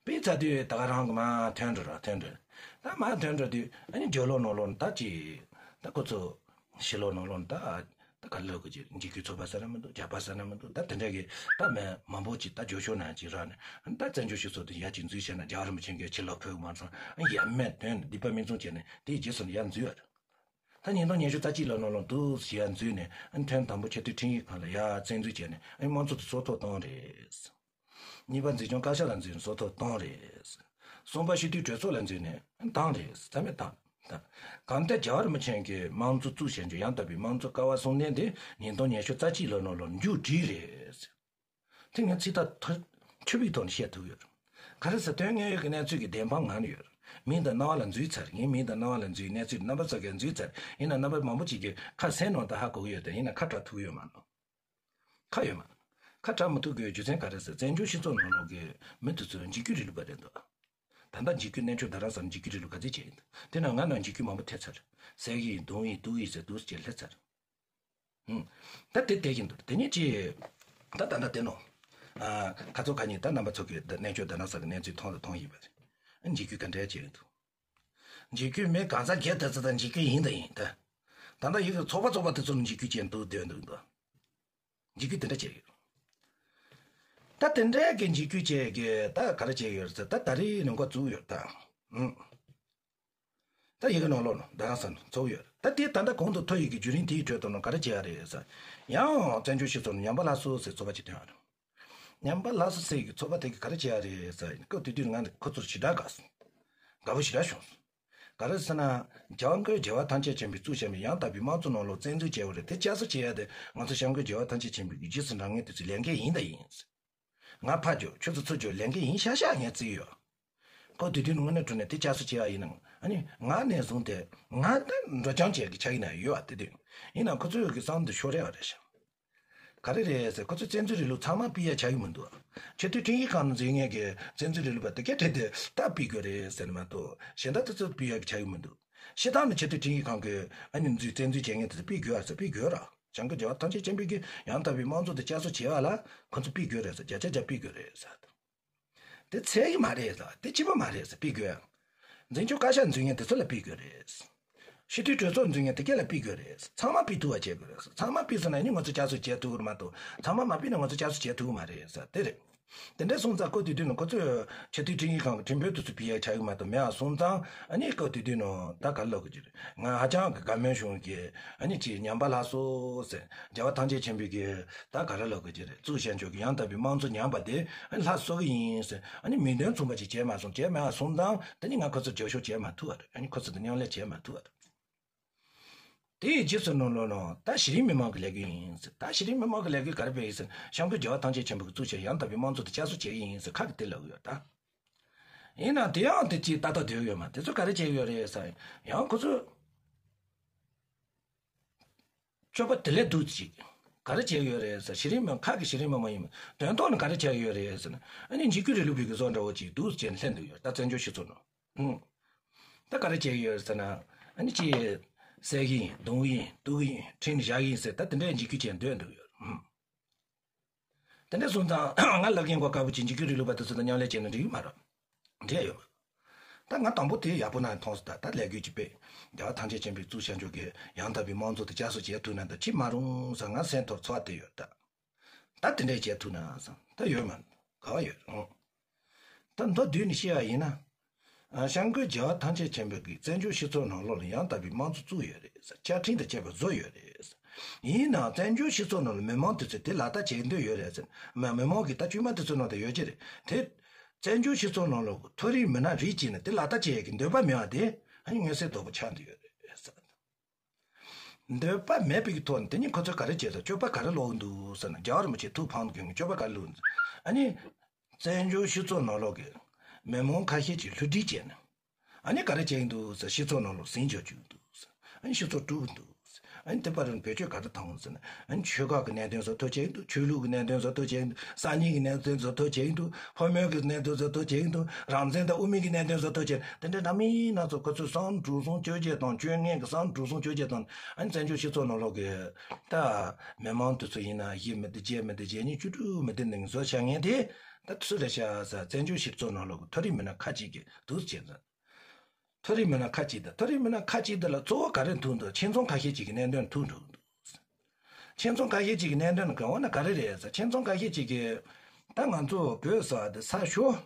ཕུད་ཚར་དུས་ད་ག་རང་གི་མར་ཐོན་འགྲོ་ར་ཐོན་འགྲོ། ད་མར་ཐོན་འགྲོ་དུས་ཨ་ནི་རྒྱབ་ལོགས་ནང་ལོགས་ནས་ད་ཅིག་ད་ཁོ་ཚོ་ཕྱི་ལོགས་ནང་ལོགས་ནས་ད་ད་ག་ལོག་གི་ཅིག་འཇིགས་སྐུལ་ཚོགས་པ་ཟེར་ན་མི་འདུག་རྒྱབ་པ་ཟེར་ན་མི་འདུག་ད་དེ་འདྲ་གི་ད་མི་མང་པོ་ཅིག་ད་རྒྱབ་ཕྱོགས་ནས་ཅིག་རག་ནས། ཨ་ནི་ད་བཙན་བྱོལ་སྤྱི་ཚོགས་དེ་ཡར་ཅིག་འཛུལ་བྱས་ན་རྒྱལ་བ་རིན་པོ་ཆེ་མཁན་ཕྱིར་ལོག་ཕེབས་ཀྱི་མ་རེད་བསམ། ཨ་ནི་ཡ་མེད་དོན་སྡིག་པ་མིག་བཙུམ་བྱས་ནས་དེའི་རྗེས་སུ་ཡར་འཛུལ་བ་རེད། ད་ཉིས་སྟོང་ཉི་ཤུ་རྩ་གཅིག་ལོ་ནང་ལོགས་འདུག་སེ་ཡར་འཛུལ་ནས། ཨ་ནི་ཐེངས་དང་པོ་ཆེས་མཐོའི་ཁྲིམས་ཞིབ་ཁང་ལ་ཡར་བཙན་འཛུལ་བྱས་ནས། ཨ་ནི་དམངས་གཙོ་དེ་སྲོག་ཐོག་བཏང་རེད། གཉིས་པ་འཛིན་སྐྱོང་བཀའ་ཤག་ལ་འཛུལ་ནས་སྲོག་ཐོག་བཏང་རེད། གསུམ་པ་སྤྱི་འཐུས་གྲོས་ཚོགས་ལ་འཛུལ་ནས་བཏང་རེད། རྩ་མེད་བཏང་། གང་ལྟར་རྒྱལ་བ་རིན་པོ་ཆེ་གིས་དམངས་གཙོ་བཙུགས་བྱས་རྒྱུ་ཡང་དག་པའི་དམངས་གཙོ་ཀ་བ་གསུམ་ལྡན་དེ་ཉིས་སྟོང་ཉི་ཤུ་རྩ་གཅིག་ལོ་ནང་ལོགས་མཇུག་སྒྲིལ་རེད། དེ་ངས་ཚིག་ཐག་ཐག་ཆོད་པའི་ཐོག་ནས་བཤད་ཐུབ་ཡོད། ག་རེ་ཟེར་དོན་དངོས་ཡོད་ཀྱི་གནས་ཚུལ་གྱི་བདེན་དཔང་ང་ལ་ཡོད། མིང་དང་རྣ་བ་ལ་འཛུལ་ཚར། ངའི་མིང་དང་རྣ་བ་ལ་འཛུལ་གནས་ཚུལ་རྣམ་པ་ཚོ་གིས་འཛུལ་ཚར། ཡིན་ན་རྣམ་པ་མང་པོ་ཅིག་གིས་ཁ་སེམས་ནང་དུ་ཧ་གོ་གི་ཡོད་དེ། ཡིན་ན་ཁ་གྲག་ཐུབ་ཡོད་མ་རེད། ཁ་ཡོད་མ། ཁ་གྲག་མི་ཐུབ་དགོས་རྒྱུ་མཚན་ག་རེ་ཟེར། བཙན་བྱོལ་སྤྱི་ཚོགས་ནང་ལོགས་ཀྱི་མི་དེ་ཚོ་འཇིགས་སྐུལ་རིང་ལུགས་པ་རེད་འདུག་ད་ལྟ་འཇིགས་སྐུལ་གནས་མཆོག་རྡ་རམ་ས་ལ་འཇིགས་སྐུལ་རིང་ལུགས་ག་ཚོད་བྱས་ཡིན་འདུག་དེ་ནང་ང་ནང་འཇིགས་སྐུལ་མང་པོ་ཐེབས་ཚར། བསད་ཀྱི་ཡིན། རྡུང་ཡིན། གཏུབ་ཡིན་ཟེར་འདུག་སེ་བྱས་སླེབས་ཚར། ཧུམ། ད་དེ་དེ་བཞིན་དུ་དེ་ཉིད་ཀྱིས་ད་ད་ལྟ་དེ་ནོ། ཨ། ཁ་ཚོ་ཁ་ཉིན་ད་རྣམ་པ་ཚོ་གིས་ད་གནས་མཆོག་རྡ་རམ་ས་ལ་གནས་ཚུལ་མཐོང་དང་མཐོང་བཞིན་པ་རེད། འཇིགས་སྐུལ་ག་འདྲ་བྱས་ཡོད་འདུག་འཇིགས་སྐུལ་མི་གང་ཟག་སྒེར་དེ་ཚོ་ད་འཇིགས་སྐུལ་ཡིན་དང་ཡིན་ད། ད་ལྟ་ཡི་གེ་ཚོགས་པ་ཚོགས་པ་དེ་ཚོ་ལ་འཇིགས་སྐུལ་བྱས་འདུག་སྡོད་འདུག་འདུག་འཇིགས་སྐུལ་དེ་འདྲ་བྱས་ཡོད། ད་དེ་འདྲའི་གི་འཇིགས་སྐུལ་བྱས་གི་ད་ག་རེ་བྱས་ཡོད་ཟེར། ད་ད་རེས་ནང་འགོ་བཙུགས་ཡོད་ད། ཨུམ། ད་ཡི་གེ་ནང་ལོགས་ནང་རྡ་རམ་ས་ལ་ཚོགས་ཡོད། ད་དེ་ད་ལྟ་གོང་དུ་ཐོས་ཡི་གེ་བརྒྱུད་རིམ་དེའི་ཁྲོད་དུ་ནང་ག་རེ་བྱས་ཡ་རེད་ཟེར། ཡང་བཙན་བྱོལ་སྤྱི་ཚོགས་ནང་ཉམས་པ་སླར་གསོ་ཟེར་ཚོགས་པ་ཅིག་ཐོན་ཡོད་རེད། ཉམས་པ་སླར་གསོ་ཟེར་གི་ཚོགས་པ་དེ་གིས་ག་རེ་བྱས་ཡ་རེད་ཟེར། སྐབས་དེ་དུས་ང་ཁོ་ཚོར་ཞེ་དྲག་དགའ་སོང་། དགའ་པོ་ཞེ་དྲག་བྱུང་སོང་། ག་རེ་ཟེར་ན། སྐྱབས་མགོན་རྒྱལ་བ་ཐམས་ཅད་མཁྱེན་པས་གཙོ་བྱས་པའི་ཡང་དག་པའི་དམངས་གཙོ་ནང་ལོགས་བཙན་འཛུལ་བྱས་པ་རེད། དེ་བསྐྱར་གསོ་བྱེད་ཡ་དེ་ང་ཚོ་སྐྱབས་མགོན་རྒྱལ་བ་ཐམས་ཅད་མཁྱེན་པའི་རྗེས་སུ་འབྲང་མཁན་དེ་ཚོའི་ལས་འགན་ཡིན་དང་ཡིན། ང་ཕར་རྒྱུག་ཁྱོད་ཚོ་ཚུར་རྒྱུག་ལས་འགན་ཡིན་ཤག་ཤག་ངས་བརྩིས་ཡོད། ཁོ་དེ་དུས་དངོས་གནས་དྲང་གནས་དེ་བསྐྱར་གསོ་བྱེད་ཡ་ཡིན་ན། ཨ་ནི་ང་ནས་བཟུང་སྟེ་ང་ད་འགྲོ་སྐྱོང་བྱེད་ཀྱི་ཆ་ཡིན་ན་ཡོད་པ་དེ་དུས། ཡིན་ན་ཁོ་ཚོ་ཡོད་ཀྱི་བསམ་དུ་ཤོར་རེ་བ་རེད་ཤག་ག་རེ་རེད་ཟེར། ཁོ་ཚོས་བཙན་འཛུལ་རིང་ལུགས་ཚང་མ་ཕུད་ཡ་ཆགས་ཀྱི་མི་འདུག་ཆེས་མཐོའི་ཁྲིམས་ཞིབ་ཁང་ནང་འཛུལ་མཁན་གྱི་བཙན་འཛུལ་རིང་ལུགས་པ་དེ་གའི་གྲས་དེ་ད་ཕུད་དགོས་རེད་ཟེར་ནས་མ་གཏོགས་གཞན་དག་དེ་ཚོ་ཕུད་ཡ་ཆགས་ཀྱི་མི་འདུག་སྤྱིར་བཏང་ནས་ཆེས་མཐོའི་ཁྲིམས་ཞིབ་ཁང་གིས་ཨ་ནི་འཛུལ་བཙན་འཛུལ་བྱེད་མཁན་དེ་ཚོ་ཕུད་དགོས་ཨ་ཟེར། ཕུད་དགོས་ར། སྐྱབས་མགོན་རྒྱལ་བ་ཐམས་ཅད་མཁྱེན་པའི་གི་ཡང་དག་པའི་དམངས་གཙོ་དེ་བསྐྱར་གསོ་བྱེད་པ་ལ་ཁོ་ཚོ་ཕུད་དགོས་རེད་ཟེར། བརྒྱ་ཆ་བརྒྱ་ཕུད་དགོས་རེད་ཟེར། དེ་འཚལ་གྱི་མ་རེད་ཟེར། དེ་སྤྱི་མོ་མ་རེད་ཟེར། ཕུད་དགོས། འཛིན་སྐྱོང་བཀའ་ཤག་འཛུལ་མཁན་དེ་ཚོ་ལ་ཕུད་དགོས་རེད། སྤྱི་འཐུས་གྲོས་ཚོགས་འཛུགས་མཁན་དེ་ག་ལ་ཕུད་དགོས་རེད། ཚང་མ་ཕུད་ཐུབ་པ་བྱེད་དགོས་རེད། ཚང་མ་ཕུད་སོང་ན་ནི་ང་ཚོ་བསྐྱར་གསོ་བྱེད་ཐུབ་ཀྱི་མ་གཏོགས། ཚང་མ་མ་ཕུད་ན་ང་ཚོ་བསྐྱར་གསོ་བྱེད་ཐུབ་ཀྱི་མ་རེད་ཟེར་དེ་རེད། དེ་འདྲ་སོང་ཙང་ཁོ་དེ་དུས་ནས་ཁོ་ཚོས་སྤྱི་འཐུས་ཁྲིམས་ཡིག་ཁང་གི་ཁྲིམས་དཔོན་དེ་ཚོ་ཕུད་ཡ་ཆགས་ཀྱི་མ་གཏོགས་མེད་པ་སོང་ཙང་ཨ་ནི་ཁོ་དེ་དུས་ནས་ད་ག་ལབ་དགོས་ཀྱི་རེད། ང་ཧ་ཅང་གི་དགའ་མོས་བྱུང་གི། ཨ་ནི་ཅིག་ཉམས་པ་ལྷག་སོང་ཟེར། རྒྱལ་བ་ཐམས་ཅད་མཁྱེན་པའི་གི་ད་ག་རེ་ལབ་དགོས་ཀྱི་རེད། གཙུག་བྱས་འཇོག་གི་ཡང་དག་པའི་དམངས་གཙོ་ཉམས་པ་དེ་ཨ་ནི་ལྷག་བཟོ་གི་ཡིན་ཟེར། ཨ་ནི་མིང་དོན་མཚུངས་པ་ཅིག་བྱས་མ་སོང་། བྱས་མ་སོང་ཙང་དེ་ནི་ང་ཁོ་ཚོར་རྒྱབ་སྐྱོར་བྱས་མ་ཐུབ་པ་རེད། ཨ་ནི་ཁོ་ཚོ་དང་མཉམ་ལས་བྱས་མ་ཐུབ་པ་རེད། དེའི་རྗེས་སུ་ནོར་ལོ་ནོ་ད་གཞི་རིམ་མི་མང་གི་ལས་འགུལ་ཡིན་ཟེར། ད་གཞི་རིམ་མི་མང་གི་ལས་འགུལ་ག་རེ་སྤེལ་ཡིན་ཟེར། སྐྱབས་མགོན་རྒྱལ་བ་ཐམས་ཅད་མཁྱེན་པ་གི་གཙུག་བྱས་ཡང་དག་པའི་དམངས་གཙོ་དེ་བསྐྱར་གསོ་བྱེད་ཀྱི་ཡིན་ཟེར་ཁ་གི་དེ་ལབ་ཡོད་ད། ཡིན་ན་དེ་ཡང་དེ་ཅིག་ཏག་ཏག་སྡོད་ཡོད་མ། དེ་ཚོ་ག་རེ་བྱེད་ཀྱི་ཡོད་རེད་ཟེར། ཡང་ཁོ་ཚོ་སྤྱོད་པ་དེ་ལས་སྡུག་ཅིག་ག་རེ་བྱེད་ཀྱི་ཡོད་རེད་ཟེར། གཞི་རིམ་མི་ཁ་གི་གཞི་རིམ་མི་མང་ཡིན་མ། དོན་ཐོག་ནས་ག་རེ་བྱེད་ཀྱི་ཡོད་རེད་ཟེར་ན། ཨ་ནི་འཇིགས་སྐུལ་རིང་ལུགས་པའི་གི་བཟོ་འདྲ་བོ་ཅིག་འདུག་ཅེས་ལྷན་དུ་ཡོད་ད། བཙན་བྱོལ་སྤྱི་ཚོགས་ནང་། ཧུམ། ད་ག་རེ་བྱེད་ཀྱི་ཡོད་ཟེར་ན། ཨ་ནི་ཅི། བསད་ཀྱི་ཡིན། རྡུང་གི་ཡིན། གཏུབ་ཀྱི་ཡིན། ཁྲིམས་བཞག་གི་ཡིན་ཟེར། ད་དེ་འདྲའི་འཇིགས་སྐུལ་བྱས་འདོད་འདུག་ཡོད། ཧུམ། དེ་འདྲ་སོང་ཙང་ང་ལབ་མཁན་གོ་དཀར་པོ་ཅིག་འཇིགས་སྐུལ་རིང་ལུགས་པ་དེ་ཚོ་དང་མཉམ་ལས་བྱས་ན་འགྲིག་གི་མ་རེད། འགྲིག་ཡོད་མ་རེད། ད་ང་དང་པོ་དེ་ཡག་པོ་ན་མཐོང་སོང་། ད་ད་ལས་འགུལ་ཅིག་སྤེལ། རྒྱལ་བ་ཐམས་ཅད་མཁྱེན་པའི་གཙུག་བྱས་འཇོག་གི་ཡང་དག་པའི་དམངས་གཙོ་དེ་བསྐྱར་གསོ་བྱེད་ཐུབ་ན་ད་ཅི་མ་རུང་ཟེར་ང་སེམས་ཐོག་ཚོར་བ་དེ་ཡོད་ད། ད་དེ་འདྲས་བྱེད་ཐུབ་ན་བསམ། ད་ཡོད་མ་རེད། ག་བ་ཡོད་རུང་། ད་མདོར་བསྡུས་ནས་བཤད་པ་ཡིན་ན། ཨ། སྐྱབས་མགོན་རྒྱལ་བ་ཐམས་ཅད་མཁྱེན་པའི་གི་བཙན་བྱོལ་སྤྱི་ཚོགས་ནང་ལོགས་ལ་ཡང་དག་པའི་དམངས་གཙོ་བཙུགས་ཡོད་རེད་ཟེར། བཅའ་ཁྲིམས་དང་བཅས་པ་བཟོས་ཡོད་རེད་ཟེར། ཡིན་ནའང་བཙན་བྱོལ་སྤྱི་ཚོགས་ནང་ལ་མི་མང་དེ་ཚོས་དེ་ལག་བསྟར་བྱེད་འདོད་ཡོད་རེད་ཟེར། མ། མི་མང་གི་ད་དཀྱུས་མ་དེ་ཚོའི་ནང་དུ་ཡོད་ཀྱི་རེད་དེ། བཙན་བྱོལ་སྤྱི་ཚོགས་ནང་ལོགས་ཀྱི་མཐོ་རིམ་མི་སྣ་རིགས་གཅིག་ནས་དེ་ལག་བསྟར་བྱེད་ཡས་ཀྱི་འདོད་པ་མེད་པ་དེ་ཨ་ནི་མངོན་གསལ་དོད་པོ་ཆགས་འདུག་ཡོད་རེད་ཟེར། འདོད་པ་མེད་པའི་ཐོག་ནས་དེ་ནི་ཁོ་ཚོས་ག་རེ་བྱས་སོང་། སྤྱོད་པ་ག་རེ་ལོག་འདུག་ཟེར་ན། རྒྱལ་བ་རིན་པོ་ཆེ་ཐུགས་ཕམ་གྱི་སྤྱོད་པ་ག་རེ་ལོག་འདུག་ཨ་ནི། བཙན་བྱོལ་སྤྱི་ཚོགས་ནང་ལོགས་ཀྱི་མི་མང་ཁ་ཤས་ཀྱིས་བསླུ་བྲིད་བྱས་ནས། ཨ་ནི་ག་རེ་བྱས་འདུག་ཟེར། སྤྱི་ཚོགས་ནང་ལོགས་ཟིང་ཆ་བཅུག་འདུག་ཟེར། ཨ་ནི་སྤྱི་ཚོགས་དཀྲུགས་འདུག་ཟེར། ཨ་ནི་དེ་བར་བེད་སྤྱོད་ག་རེ་བཏང་ཟེར་ན། ཨ་ནི་ཆོལ་ཁ་གི་གནད་དོན་བཟོ་ཐབས་བྱས་འདུག་ཆོས་ལུགས་ཀྱི་གནད་དོན་བཟོ་ཐབས་བྱས་འདུག་སང་ཉིན་གྱི་གནད་དོན་བཟོ་ཐབས་བྱས་འདུག་ཕོ་མོའི་གི་གནད་དོན་བཟོ་ཐབས་བྱས་འདུག་རང་བཙན་དང་དབུ་མའི་གི་གནད་དོན་བཟོ་ཐབས་བྱས། དེ་འདྲའི་འདྲ་མིན་སྣ་ཚོགས་ཁོ་ཚོས་བསམ་འགྲུབ་སོང་བཅོས་བརྒྱད་བཏང་། བཅོ་ལྔའི་གི་བསམ་འགྲུབ་སོང་བཅོས་བརྒྱད་བཏང་། ཨ་ནི་བཙན་བྱོལ་སྤྱི་ཚོགས་ནང་ལོགས་ཀྱི་ད་མི་མང་དེ་ཚོ་ཡིན་ན་ཡིད་མི་བདེ་བྱེད་མི་བདེ་བྱེད་ཉིན་བཅུ་དྲུག་མི་བདེ་ནང་བཟོ་བྱ་ངན་དེ་ད་སུ་རེད་ཤག་ཟེར། བཙན་བྱོལ་སྤྱི་ཚོགས་ནང་ལོགས་ཀྱི་མཐོ་རིམ་མི་སྣ་ཁ་ཅིག་གིས་འདུག་བྱས་ཟེར། མཐོ་རིམ་མི་སྣ་ཁ་ཅིག་དང་མཐོ་རིམ་མི་སྣ་ཁ་ཅིག་དེ་ལ་གཙོ་བོ་ག་རེ་ཐུག་འདུག་ཁྱིམ་ཚང་ཁ་ཤས་ཅིག་གི་གནད་དོན་ཐུག་འགྲོ་གི་འདུག་ཁྱིམ་ཚང་ཁ་ཤས་ཅིག་གི་གནད་དོན་གང་འོ་ན་ག་རེ་རེད་ཟེར། ཁྱིམ་ཚང་ཁ་ཤས་ཅིག་གིས་ད་ང་ཚོ་བོད་ཟེར་བ་དེ་ས་ཤོར།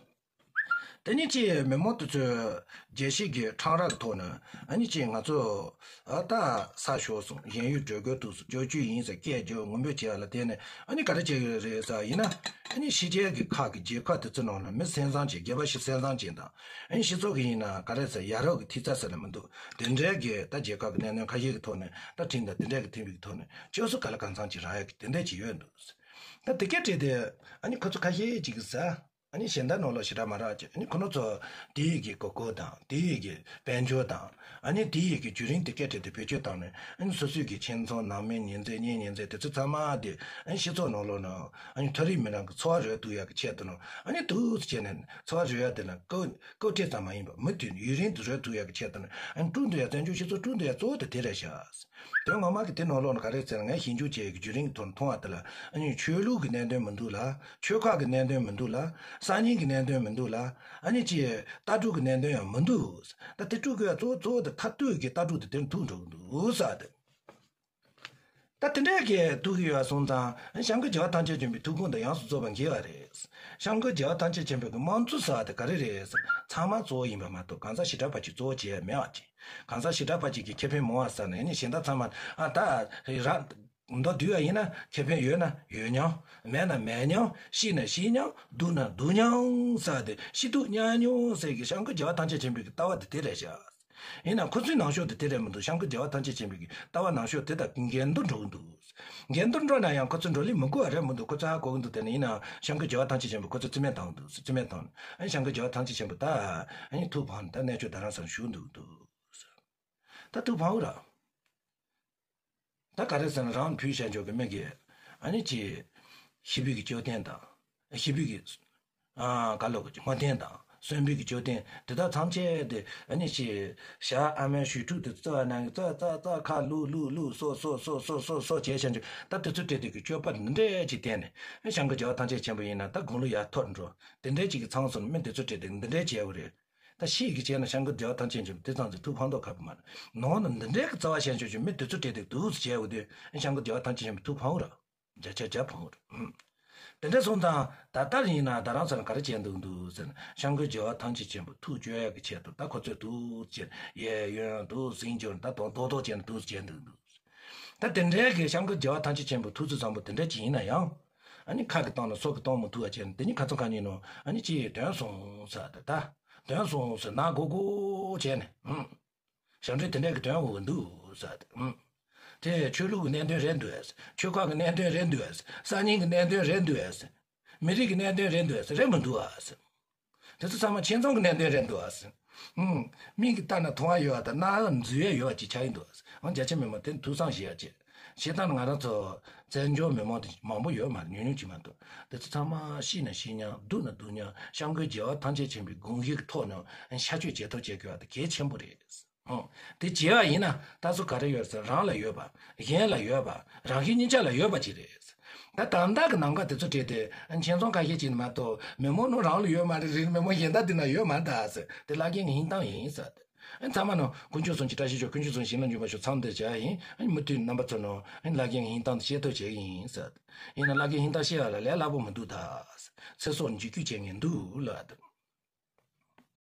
དེ་ནི་ཅིག་མི་མང་དེ་ཚོས་རྒྱལ་སྤྱི་གི་ཁྲང་ར་གི་ཐོག་ནས་ཨ་ནི་ཅིག་ང་ཚོ་ཨ་ད་ས་ཤོར་སོང་། གཞན་ཡུལ་བྲོས་དགོས་ཐུག་སོང་། བཅོས་བཅོས་ཡིན་ཟེར་སྐད་རྒྱག་ངུ་འབོད་བྱས་པ་ལ་བརྟེན་ནས་ཨ་ནི་ག་རེ་བྱས་ཡོད་རེད་ཟེར་བ་ཡིན་ན། ཨ་ནི་ཕྱི་རྒྱལ་གྱི་ཁག་གི་རྒྱལ་ཁབ་དེ་ཚོ་ནང་ལ་མི་སེམས་བཟང་ཅན། སྒེར་པ་ཞིག་སེམས་བཟང་ཅན་དང་། ཨ་ནི་སྤྱི་ཚོགས་ཀྱི་ཡིན་ན་ག་རེ་ཟེར། ཡ་རབས་ཀྱི་ཐིག་རྩ་ཟེར་ལ་མི་འདུག་དེ་འདྲའི་གི་ད་རྒྱལ་ཁབ་ཀྱི་གནད་དོན་ཁ་ཤས་ཀྱི་ཐོག་ནས་ད་ཁྲིམས་དང་དེ་འདྲའི་གི་མཐུན་པའི་གི་ཐོག་ནས་སྤྱོད་བཟོ་ག་ལ་གང་འཚམ་ཅིག་རག་ཡ་གི་དེ་འདྲ་ཅིག་ཡོད་འདུག་ད་དེ་སྐད་བྲིས་ཏེ་ཨ་ནི་ཁོ་ཚོ་ཁ་ཤས་ཅིག་གིས་ཟེར། ཨ་ནི་གཞན་དག་ནང་ལོགས་ཞེ་དྲག་མ་རག་ཅིག་ཨ་ནི་ཁོ་ཚོ་དེའི་གི་གོ་སྐབས་དང་དེའི་གི་དཔལ་འབྱོར་དང་། ཨ་ནི་དེའི་གི་བརྒྱུད་རིམ་དེ་སྐད་བྲིས་ཏེ་བེད་སྤྱོད་བཏང་ནས། ཨ་ནི་སོ་སོའི་གི་ཁྱིམ་ཚང་ནང་མི་ཉེ་ཚན་གཉེན་ཉེ་ཚན་དེ་ཚོ་ཚང་མ་དེ་ཨ་ནི་སྤྱི་ཚོགས་ནང་ལོགས་ནང་ཨ་ནི་མཐོ་རིམ་མི་སྣ་གི་འཚོ་བ་རོལ་ཐུབ་ཡག་གི་ཆེད་དུ་ནང་ཨ་ནི་འདུག་སེ་བྱས་ནས་འཚོ་བ་རོལ་ཡག་དེ་ལ་སྐབས་སྐབས་འཕྲལ་ཙམ་མ་ཡིན་པར་མུ་མཐུད་ཡུན་རིང་དུ་རོལ་ཐུབ་ཡག་གི་ཆེད་དུ་ནང་ཨ་ནི་དཀྲུག་འདུག་ཡ། བཙན་བྱོལ་སྤྱི་ཚོགས་དཀྲུག་འདུག་ཡ་གཙོ་བོ་དེ་དེ་རེད་ཤག་དོན་ངོ་མ་གི་དེ་ནང་ལོགས་ན་ག་རེ་ཟེར་ན། ངས་ཞིབ་འཇུག་བྱས་ཀྱི་བརྒྱུད་རིམ་ཐོག་མཐོང་བ་དེ་ལ་ཨ་ནི་ཆོས་ལུགས་ཀྱི་གནད་དོན་མི་འདུག་ལ། ཆོལ་ཁ་གི་གནད་དོན་མི་འདུག་ལ། སང་ཉིན་གྱི་གནད་དོན་མི་འདུག་ལ། ཨ་ནི་ཅི་ལྟ་གྲུབ་ཀྱི་གནད་དོན་ཡང་མི་འདུག་ད་དེ་དཀྲུག་དགོས་ཡ་གཙོ་བོ་གཙོ་བོ་དེ་མཐར་གཏུགས་ཀྱི་ལྟ་གྲུབ་དེ་དེར་ཐུག་འགྲོ་གི་འདུག་ཟེར་ཏེ། ད་དེ་འདྲས་ཀྱི་ཐུག་གི་ཡོད་སོང་ཙང་། སྐྱབས་མགོན་རྒྱལ་བ་ཐམས་ཅད་མཁྱེན་པའི་ཐུགས་དགོངས་དང་ཡོངས་སུ་རྫོགས་པ་འགལ་བ་རེད། སྐྱབས་མགོན་རྒྱལ་བ་ཐམས་ཅད་མཁྱེན་པའི་གི་དམངས་གཙོ་ཟེར་བ་དེ་ག་རེ་རེད་ཟེར། ཚང་མ་གཙོ་བོ་ཡིན་པ་མ་གཏོགས་གང་ཟག་ཞེ་དྲག་པ་ཅིག་གཙོ་བོ་བྱས་མེད་པ་ཅིག་གང་ཟག་ཞེ་དྲག་པ་ཅིག་གི་ཁེ་ཕན་མང་བ་ཟེར་ནས་ནི་གཞན་དག་ཚང་མ་ཨ་ད་ར། མདོར་བསྡུས་པ་ཡིན་ན་ཁེ་ཕན་ཡོད་ན་ཡོད་མཉམ། མེད་ན་མེད་མཉམ། ཤི་ན་ཤི་མཉམ། སྡུག་ན་སྡུག་མཉམ་ཟེར་ཏེ་ཤི་སྡུག་མཉམ་མྱོང་ཟེར་གི་སྐྱབས་མགོན་རྒྱལ་བ་ཐམས་ཅད་མཁྱེན་པའི་གི་ལྟ་བ་དེ་དེ་རེད་ཤག་ཡིན་ན་ཁོ་ཚོའི་ནང་ཤོག་དེ་དེ་རེད་མི་འདུག་སྐྱབས་མགོན་རྒྱལ་བ་ཐམས་ཅད་མཁྱེན་པའི་གི་ལྟ་བ་ནང་ཤོག་དེ་དང་འགལ་འདུ་འགྲོ་གི་འདུག་འགལ་འདུ་འགྲོ་ན་ཡང་ཁོ་ཚོ་འགྲོ་ལུགས་མི་དགོས་པ་རེད་མི་འདུག་ཁོ་ཚོ་ཧ་གོ་གི་འདུག་དེ་ནི་ཡིན་ན་སྐྱབས་མགོན་རྒྱལ་བ་ཐམས་ཅད་མཁྱེན་པ་ཁོ་ཚོ་རྩིས་མེད་བཏང་གི་འདུག་རྩིས་མེད་བཏང་། ཨ་ནི་སྐྱབས་མགོན་རྒྱལ་བ་ཐམས་ཅད་མཁྱེན་པ་ད་ཨ་ནི་ཐུགས་ཕམ། ད་གནས་མཆོག་རྡ་རམ་ས་ལ་བཞུགས་འདུག་འདུག་ད་ཐུགས་ཕམ་ར། ད་ག་རེ་ཟེར་ན་རང་བུ་ཤ་འཇོག་གི་མི་གིས་ཨ་ནི་ཅི། ཞི་བའི་གི་ཅོ་ཐེན་དང་། ཞི་བའི་གི་ཨ་ག་ལོ་གི་ངོ་ཐེན་དང་གསོན་པོའི་གི་ཅོ་ཐེན་དེ་དག་ཐམས་ཅད་དེ་ཨ་ནི་ཅི། ཞྭ་ཨ་མའི་ཞུས་ཕྲུག་དེ་ཙོ་ཨ་ནང་གི་ཙོ་ཙོ་ཙོ་ཁ་ལུ་ལུ་ལུ་སོ་སོ་སོ་སོ་སོ་སོ་བྱས་ཤ་འཇོག་ད་དེ་ཚོ་སྤྲད་དེ་གི་སྤྱོད་པ་འདི་འདྲས་ཅིག་བསྟན་ནས་ཨ་སྐྱབས་མགོན་རྒྱལ་བ་ཐམས་ཅད་མཁྱེན་པ་ཡིན་ན་ད་དགུང་ལོ་ཡར་འཐོར་འགྲོ་དེ་འདྲས་ཅིག་གི་ཚང་སོང་མི་དེ་ཚོ་སྤྲད་དེ་འདི་འདྲས་བྱས་པ་རེད། ད་ ད་ཤེས་ཀྱི་བྱས་ན་སྐྱབས་མགོན་རྒྱལ་བ་ཐམས་ཅད་མཁྱེན་པ་དེ་ཙམ་གྱིས་ཐུགས་ཕམ་མདོག་ཁ་པོ་མ་རེད། ནང་ན་འདི་འདྲའི་གི་རྩ་བ་ཤན་ཆོད་ཆོད་མི་དེ་ཚོ་བྲིས་ཏེ་འདུག་སེ་བྱས་འོ་དུས་སྐྱབས་མགོན་རྒྱལ་བ་ཐམས་ཅད་མཁྱེན་པ་ཐུགས་ཕམ་ར། བརྒྱ་ཆ་བརྒྱ་ཕམ་ར། ཨུམ། དེ་འདྲ་སོང་ཙང་ད་ལྟ་ཡིན་ན་ད་རང་ཚོ་ལ་ག་རེ་བྱས་འདུག་འདུག་ཟེར་ན། སྐྱབས་མགོན་རྒྱལ་བ་ཐམས་ཅད་མཁྱེན་པ་ཐུགས་བསྐྱོད་ཡག་གི་ཆེད་དུ་ད་ཁོ་ཚོས་འདུག་ཟེར་གཡས་གཡོན་འདུག་ཟིང་སྐྱོར་ད་དོན་རྡོག་རྡོག་བྱས་ནས་འདུག་ཟེར་བྱས་འདུག་འདུག་ད་དེ་འདྲའི་གི་སྐྱབས་མགོན་རྒྱལ་བ་ཐམས་ཅད་མཁྱེན་པ་ཐུགས་བརྩེ་བཟང་པོ་དེ་འདྲ་ཅིག་ཡིན་ན་ཡང་། ཨ་ནི་ཁ་གིས་བཏང་ན་སོ་གིས་གཏོང་མི་ཐུབ་པ་བྱས་ནས་དེ་ཉིད་ཁ་ཚོན་ཁ་ཉིན་ནོ་ཨ་ནི་ཅིག་དོན་སོང་ཟེར་ད་ད་དོན་སོང་ཟེར་ན་མགོ་སྒུར་བྱས་ནས། ཨུམ། ཞབས་འདྲེན་དེ་འདྲ་གི་དོན་འོག་འདུག་ཟེར་ད། ཨུམ། དེ་ཆོས་ལུགས་ཀྱི་གནད་དོན་རེད་འདུག་ཆོལ་ཁ་གི་གནད་དོན་རེད་འདུག་སང་ཉིན་གྱི་གནད་དོན་རེད་འདུག་མི་རིགས་ཀྱི་གནད་དོན་རེད་འདུག་རེད་མི་འདུག་ཨ་ཟེར། དེ་ཚོ་ཚང་མ་ཁྱིམ་ཚང་གི་གནད་དོན་རེད་འདུག་ཨ་ཟེར། ཨུམ། མིག་གིས་ལྟ་ན་མཐོང་བ་ཡོད་པ་དང་རྣ་བས་འཛིན་ཡ་ཡོད་པ་ཅིག་ཆགས་ཀྱི་འདུག་ཨ་ཟེར། འོ་རྒྱ་ཆེ་མི་མང་དེ་ཐུགས་བསམ་བཞེས་ཡ་ཅིག་བྱེད་སྟངས་ང་རང་ཚོ་བཙན་བྱོལ་མི་མང་དེ་མང་པོ་ཡོད་མ་རེད། ཉུང་ཉུང་ཅིག་མ་གཏོགས། དེ་ཚོ་ཚང་མ་ཤི་ན་ཤི་མྱངས། སྡུག་ན་སྡུག་མྱངས། སྐྱབས་མགོན་རྒྱལ་བ་ཐམས་ཅད་མཁྱེན་པའི་དགོངས་གཞི་གི་ཐོག་ནས་ཤར་བསྐྱོད་བྱེད་ཐབས་བྱེད་དགོས་པ་དེ་གལ་ཆེན་པོ་རེད། ཨང་། དེ་བྱས་པ་ཡིན་ན་ད་གཟོད་ག་རེ་ཡོད་ཟེར། རང་ལ་ཡོད་པ། གཞན་ལ་ཡོད་པ། རང་གཞན་གཉིས་ཆ་ལ་ཡོད་པ་ཅིག་རེད། ད་ད་ལྟ་གི་ནམ་མཁའ་དེ་ཚོ་བྲིས་ཏེ་ཁྱིམ་ཚང་ཁ་ཤས་ཅིག་ནི་མ་གཏོགས་མི་མང་ནང་རང་ལ་ཡོད་མ་རེད། རིགས་མི་མང་གཞན་དག་དེ་ན་ཡོད་མ་རེད་ད་ཟེར། དེ་བླ་རྒན་གྱི་ཧིང་ཐང་ཡིན་ཟེར་ཏེ། ཨ་ཚང་མ་ནང་དཀོན་མཆོག་གསུམ་གྱི་བཀྲ་ཤིས་ཤོག་དཀོན་མཆོག་གསུམ་བྱིན་རླབས་འཇུག་པར་ཤོག་མཚམས་འདིར་བཞག་ཡིན། ཨ་མུ་མཐུད་རྣམ་པ་ཚོ་ནང་ཨ་བླ་རྒན་གྱི་ཧིང་ཐང་དེ་ཤེས་ཐབས་བྱེད་ཀྱི་ཡིན་ཟེར་ཏེ། ཡིན་ན་བླ་རྒན་ཧིང་ཐང་ཤེས་ཡ་ལ་ལས་སླ་པོ་མི་འདུག་ད་ཟེར། ཚེ་སྲོག་འཇིགས་སྐུལ་བྱེད་མཁན་འདུག་ལབ་ཏེ།